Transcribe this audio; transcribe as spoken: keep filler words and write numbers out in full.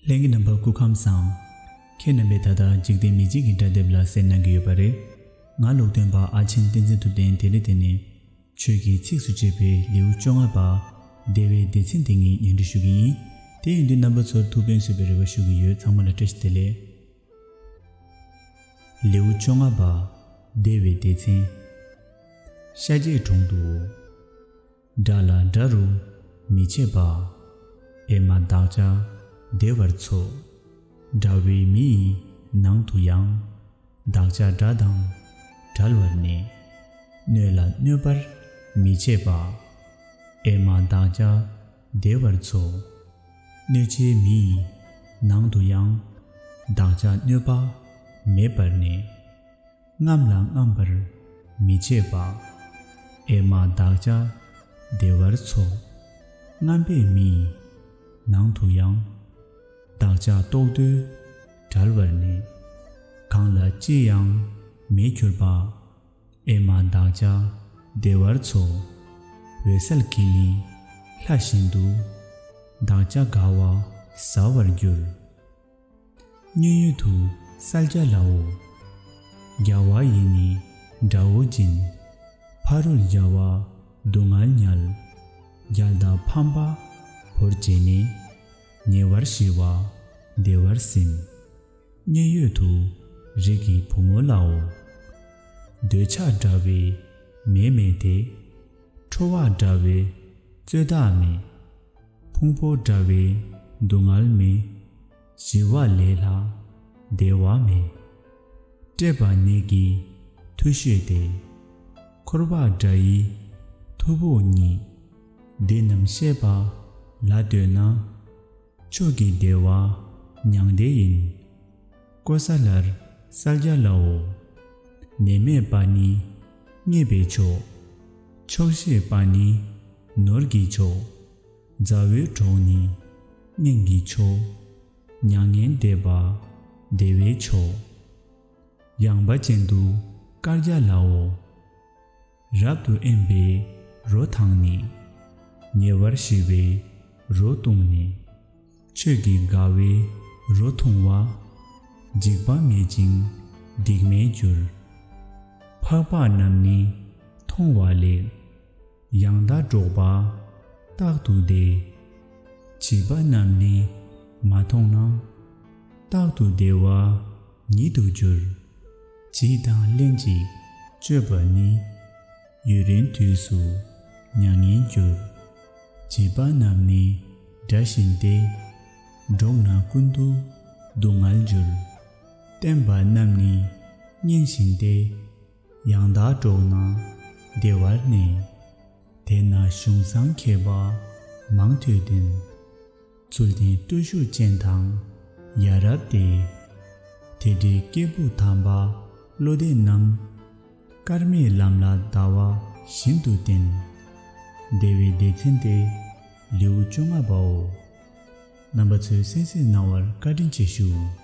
ལྷན་རྒྱས་རྣམ་པ་སྐུ་ཁམས་བཟང་། ཁྱེད་རྣམ་པས་ད་ལྟ་འཇིག་རྟེན་མི་ཆོས་ཀྱི་སྒྲ་དེབ་ལ་གསན་གནང་གི་ཡོད་པ་རེད། ང་ལུང་སྟོན་པ་ཨ་ཆེན་བསྟན་འཛིན་ཐུབ་བསྟན་དེ་རིང་འདི་ནས་ཆོས་ཀྱི་ཚིགས་སུ་བཅད་པའི་ལེའུ་བཅོ་ལྔ་པ། བདེ་བའི་སྡེ་ཚན་དེ་ངས་སྙན་སྒྲོན་ཞུ་གི་ཡིན། དེ་ཡིན་དུས་རྣམ་པ་ཚོར་ཐུགས་ཕན་གསོས་པའི་རེ་བ་ཞུ་གི་ཡོད། ཚང་མ་ལ་བཀྲ་ཤིས་བདེ་ལེགས། ལེའུ་བཅོ་ལྔ་པ། བདེ་བའི་སྡེ་ཚན། ཤཱཀྱའི་གྲོང་དུ། དགྲ་ལ་དགྲ་རུ་མི་བྱེད་པ། ཨེ་མ་བདག་ཅག་བདེ་བར་འཚོ། དགྲ་བོའི་མི་ཡི་ནང་དུ་ཡང་། བདག་ཅག་དགྲ་དང་བྲལ་བར་གནས། གནོད་ལ་གནོད་པར་མི་བྱེད་པ། ཨེ་མ་བདག་ཅག་བདེ་བར་འཚོ། གནོད་བྱེད་མི་ཡི་ནང་དུ་ཡང་། བདག་ཅག་གནོད་པ་མེད་པར་གནས། རྔམ་ལ་རྔམ་པར་མི་བྱེད་པ། ཨེ་མ་བདག་ཅག་བདེ་བར་འཚོ། རྔམ་པའི་མི་ཡི་ནང་དུ་ཡང་། བདག་ཅག་ལྟོགས་དུས་བྲལ་བར་གནས། གང་ལ་ཅི་ཡང་མེད་གྱུར་པ། ཨེ་མ་བདག་ཅག་བདེ་བར་འཚོ། འོད་གསལ་གྱིས་ནི་ལྷ་བཞིན་དུ། བདག་ཅག་དགའ་བ་ཟ་བར་འགྱུར། མཉན་ཡོད་དུ་གསལ་རྒྱལ་ལའོ། རྒྱལ་བ་ཡི་ནི་དགྲ་བོ་འབྱིན། ཕ་རོལ་རྒྱལ་བ་སྡུག་བསྔལ་ཉལ། རྒྱལ་དང་ཕམ་པ་བོར་བྱས་ནས། ཉེ་བར་ཞི་བ་བདེ་བར་སིམ། མཉན་ཡོད་དུ་རིགས་ཀྱི་བུ་མོ་ལའོ། འདོད་ཆགས་དགྲ་བོའི་མེ་མེད་དེ། ཁྲོ་བ་དགྲ་བོའི་རྩོད་ཟླ་མེད། ཕུང་པོ་དགྲ་བོའི་སྡུག་བསྔལ་མེད། ཞི་བ་ལས་ལྷག་བདེ་བ་མེད། བསྐྲད་པ་ནད་ཀྱི་མཐུ་ཤོས་ཏེ། འཁོར་བ་དགྲ་ཡི་མཐུ་བོ་ཉིད། འདི་རྣམས་ཤེས་པ་ལ་འདོད་ན། མཆོག་གི་བདེ་བ་མྱང་འདས་ཡིན། ཀོ་ས་ལར་གསལ་རྒྱལ་ལའོ། ནད་མེད་པ་ནི་རྙེད་པའི་མཆོག། ཆོག་ཤེས་པ་ནི་ནོར་གྱི་མཆོག། མཛའ་བོའི་གྲོགས་ནི་གཉེན་གྱི་མཆོག། མྱ་ངན་འདས་པ་བདེ་བའི་མཆོག། ཡངས་པ་ཅན་དུ་དཀར་རྒྱལ་ལའོ། རབ་ཏུ་དབེན་པའི་རོ་དང་ནི། ཉེ་བར་ཞི་བའི་རོ་བཏུང་ནས། ཆོས་ཀྱི་དགའ་བའི་རོ་འཐུང་བ། འཇིགས་པ་མེད་ཅིང་སྡིག་མེད་འགྱུར། འཕགས་པ་རྣམས་ནི་མཐོང་བ་ལེགས། ཡང་དག་འགྲོགས་པ་རྟག་ཏུ་བདེ། བྱིས་པ་རྣམས་ནི་མ་མཐོང་ན། རྟག་ཏུ་བདེ་བ་ཉིད་དུ་འགྱུར། བྱིས་དང་ལྷན་ཅིག་སྤྱོད་པ་ནི། ཡུན་རིང་དུས་སུ་མྱ་ངན་འགྱུར། བྱིས་པ་རྣམས་ནི་དགྲ་བཞིན་ཏེ། འགྲོགས་ན་ཀུན་ཏུ་སྡུག་བསྔལ་འགྱུར། བསྟན་པ་རྣམས་ནི་གཉེན་བཞིན་ཏེ། ཡང་དག་འགྲོགས་ན་བདེ་བར་གནས། དེས་ན་གཞུང་བཟང་མཁས་པ་མང་ཐོས་ལྡན། ཚུལ་ལྡན་བརྟུལ་ཞུགས་ཅན་དང་ཡ་རབས་ཏེ། དེ་འདྲའི་སྐྱེས་བུ་དམ་པ་བློ་ལྡན་རྣམས། དཀར་མེ་ལམ་ལ་ཟླ་བ་བཞིན་དུ་བརྟེན། བདེ་བའི་སྡེ་ཚན་ཏེ་ལེའུ་བཅོ་ལྔ་པའོ། རྣམ་པ་ཚོས་གསན་གཟིགས་གནང་བར་བཀའ་དྲིན་ཆེ་ཞུ།